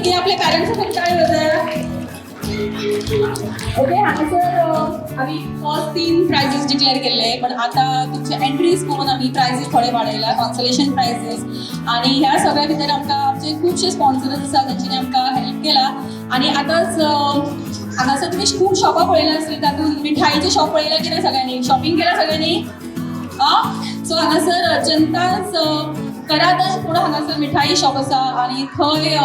भुरगीं आपल्या पॅरंट्सां खातीर टाळयो वाजया. ओके, हांगासर आमी फर्स्ट तीन प्रायजीस डिक्लेअर केल्ले, पण आतां तुमचे एंट्रीज पळोवन आमी प्रायजीस थोडे वाडयला, कॉन्सलेशन प्रायजीस. आनी ह्या सगळ्या भितर आमकां आमचे खुबशे स्पॉन्सर्स आसा, तांच्यांनी आमकां हेल्प केला. आनी आतांच हांगासर तुमी खूब शॉपां पळयला आसतलीं, तातूंत मिठाईचें शॉप पळयलां की ना सगळ्यांनी? शॉपिंग केलां सगळ्यांनी? आं, सो हांगासर जनताच करादन म्हणून हांगासर मिठाई शॉप आसा आनी थंय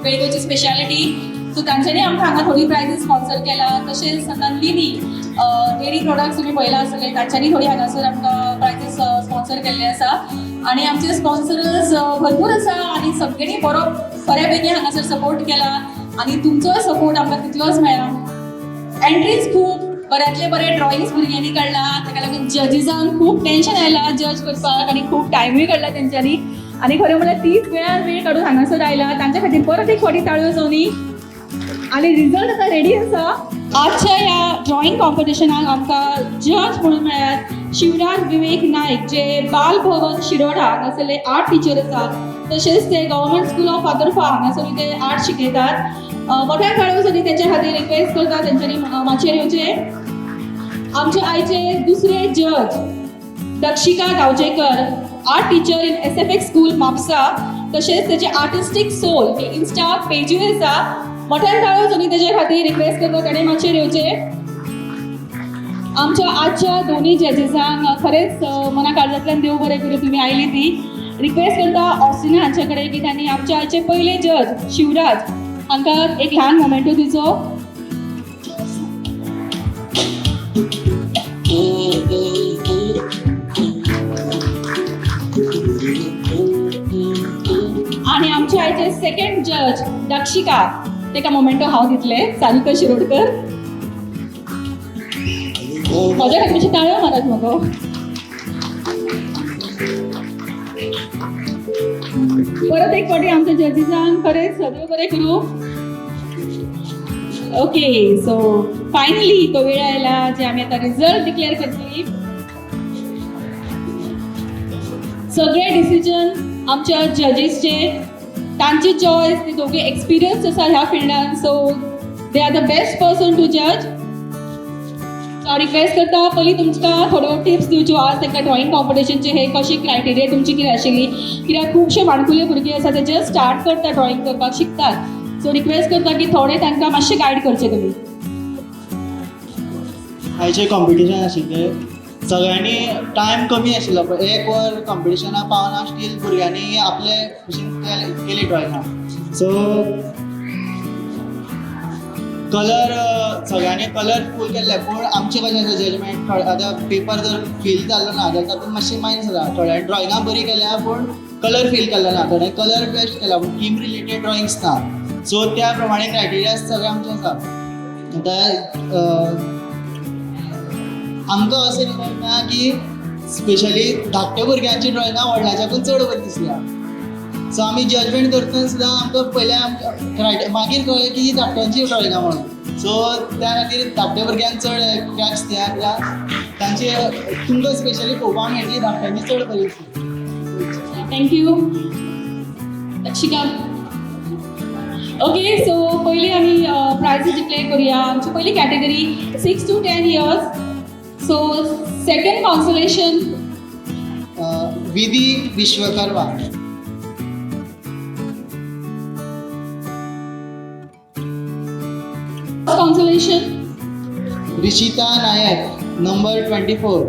वेळगेची स्पेशालिटी. सो तांच्यांनी आमकां हांगा थोडी प्रायजीस स्पॉन्सर केला. तशेंच नंदिनी डेअरी प्रोडक्ट्स तुमी पळयला आसतले, तांच्यांनी थोडी हांगासर आमकां प्रायजीस स्पॉन्सर केल्ले आसा. आनी आमचे स्पॉन्सर्स भरपूर आसा आनी सगळ्यांनी बरो बऱ्या पैकी हांगासर सपोर्ट केला आनी तुमचोय सपोर्ट आमकां तितलोच मेळ्ळा. एंट्रीज खूब बऱ्यांतले बरे ड्रॉइंग्स भुरग्यांनी काडला, ताका लागून जजीसांक खूब टेंशन आयलां जज करपाक आनी खूब टायमूय काडला तेंच्यांनी. आनी खरें म्हणल्यार तीच वेळार वेळ काडून हांगासर आयला, तांच्या खातीर परत एक फावटी ताळयो जावनी. आनी रिजल्ट आतां रेडी आसा. आजच्या ह्या ड्रॉइंग कॉम्पिटिशनाक आमकां जज म्हणून मेळ्ळ्यात शिवराज विवेक नायक, जे बाल भवन शिरोडा हांगासरले आर्ट टिचर आसा. तशेंच ते गव्हर्मेंट स्कूल ऑफ फातर्फा हांगासर ते आर्ट शिकयतात. मोठ्या टाळयो जावनी तेंच्या खातीर. रिक्वेस्ट करता तेंच्यांनी माचयेर येवचे. आमचे आयचे दुसरे जज दक्षिका गावजेकर, art teacher in SFX school, Mapusa. तशेंच तेचे आर्टिस्टीक सोल हे इन्स्टा पेजूय आसा. मोठ्यान टाळयो जावनी तेजे खातीर. रिक्वेस्ट करता ताणें माचयेर येवचे. आमच्या आजच्या दोन्ही जजीसांक खरेंच मना काळजांतल्यान देव बरें करूं तुमी आयली ती. रिक्वेस्ट करता ऑस्टिना हांचे कडेन की तांणी आमच्या आयचे पयले जज शिवराज हांकां एक ल्हान मोमेंटो दिवचो. आणि आमचे आयचे सेकंड जज दक्षिका, तेका मोमेंटो हांव दितले. सानिका शिरोडकर, म्हज्या खातीर मातशी ताळयो मारात मगो. परत एक फावटी आमच्या जजीसांक खरेंच देव बरें करूं. ओके, सो फायनली तो वेळ आयला जे आमी आतां रिजल्ट डिक्लेअर करतली. सगळे डिसिजन आमच्या जजीसचे, तांची चॉयस. ते दोघे एक्सपिरियन्स आसा ह्या फिल्डान, so they are the best person to जज. सो हांव रिक्वेस्ट करता, पयलीं तुमकां थोड्यो टिप्स दिवच्यो आज तांकां ड्रॉइंग कॉम्पिटिशनचे हे कशी क्रायटेरिया तुमची कितें आशिल्ली, कित्याक खुबशे माणकुले भुरगे आसा ते जस्ट स्टार्ट करता, ड्रॉइंग करपाक शिकतात. सो रिक्वेस्ट करता की थोडे तांकां मातशें गायड करचें तुमी. आयचें कॉम्पिटिशन आशिल्लें, सगळ्यांनी टायम कमी आशिल्लो, पण एक वर कॉम्पिटिशनाक पावना, स्टील भुरग्यांनी आपले भशेन केली ड्रॉइंगां. सो कलर सगळ्यांनी कलर फूल केल्ले, पूण आमचें कशें आसा जजमेंट, आतां पेपर जर फील जालो ना जाल्यार तातूंत मातशें मायनस जाता. थोड्यांनी ड्रॉइंगां बरी केल्या पूण कलर फील केल्लो ना, थोड्यांनी कलर बेस्ट केला पूण थीम रिलेटेड ड्रॉइंग्स ना. सो त्या प्रमाणे क्रायटेरिया सगळे आमचे आसा. आतां आमकां अशें रिजल्ट मेळ्ळा की स्पेशली धाकट्या भुरग्यांची ड्रॉइंगां व्हडल्याच्याकून चड बरी दिसल्या. सो आमी जजमेंट करतना सुद्दां आमकां पयलें आमकां मागीर कळ्ळें की ही धाकट्यांची ड्रॉइंगां म्हणून. सो त्या खातीर धाकट्या भुरग्यांक चड क्लॅप्स दिया, कित्याक तांचे तुमकां स्पेशली पळोवपाक मेळटली धाकट्यांची चड बरी दिसली. Thank you Dakshika. Okay, so पयलीं आमी प्रायजीस डिक्लेअर करुया. आमची पयली category 6 to 10 years. So second consolation Vidhi Vishwakarma. Consolation Rishita Naik, number 24.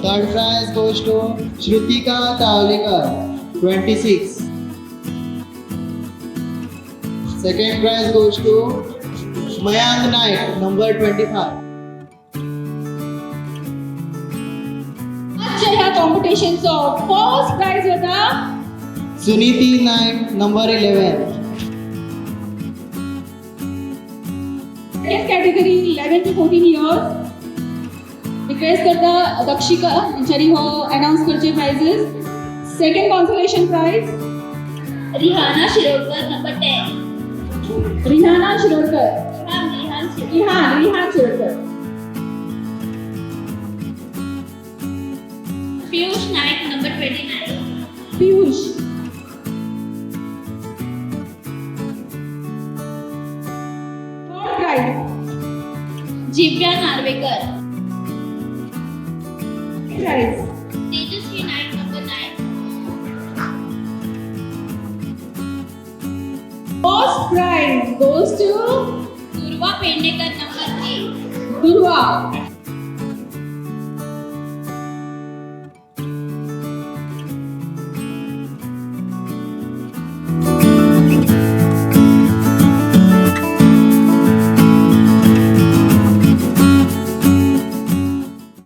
Third prize goes to Shrutika Tavlikar, 26. Second prize goes to Mayank Naik, number 25. आजच्या ह्या कॉम्पिटिशनचो first prize वता Suniti Naik, number 11. Second category 11 to 14 years. Request करता दक्षिका हेंच्यांनी हो अनावन्स करचे prizes. Second consolation prize Rihana Shirodkar, number 10. Rihana Shirodkar. Ma'am, Rihan Shirodkar. Rihan Rihan Shirodkar. Piyush Naik, number 29. Piyush. Divya Narvekar. Prize Tejaswi Naik, number 9. First prize goes to Durva Pednekar, number 3. Durva.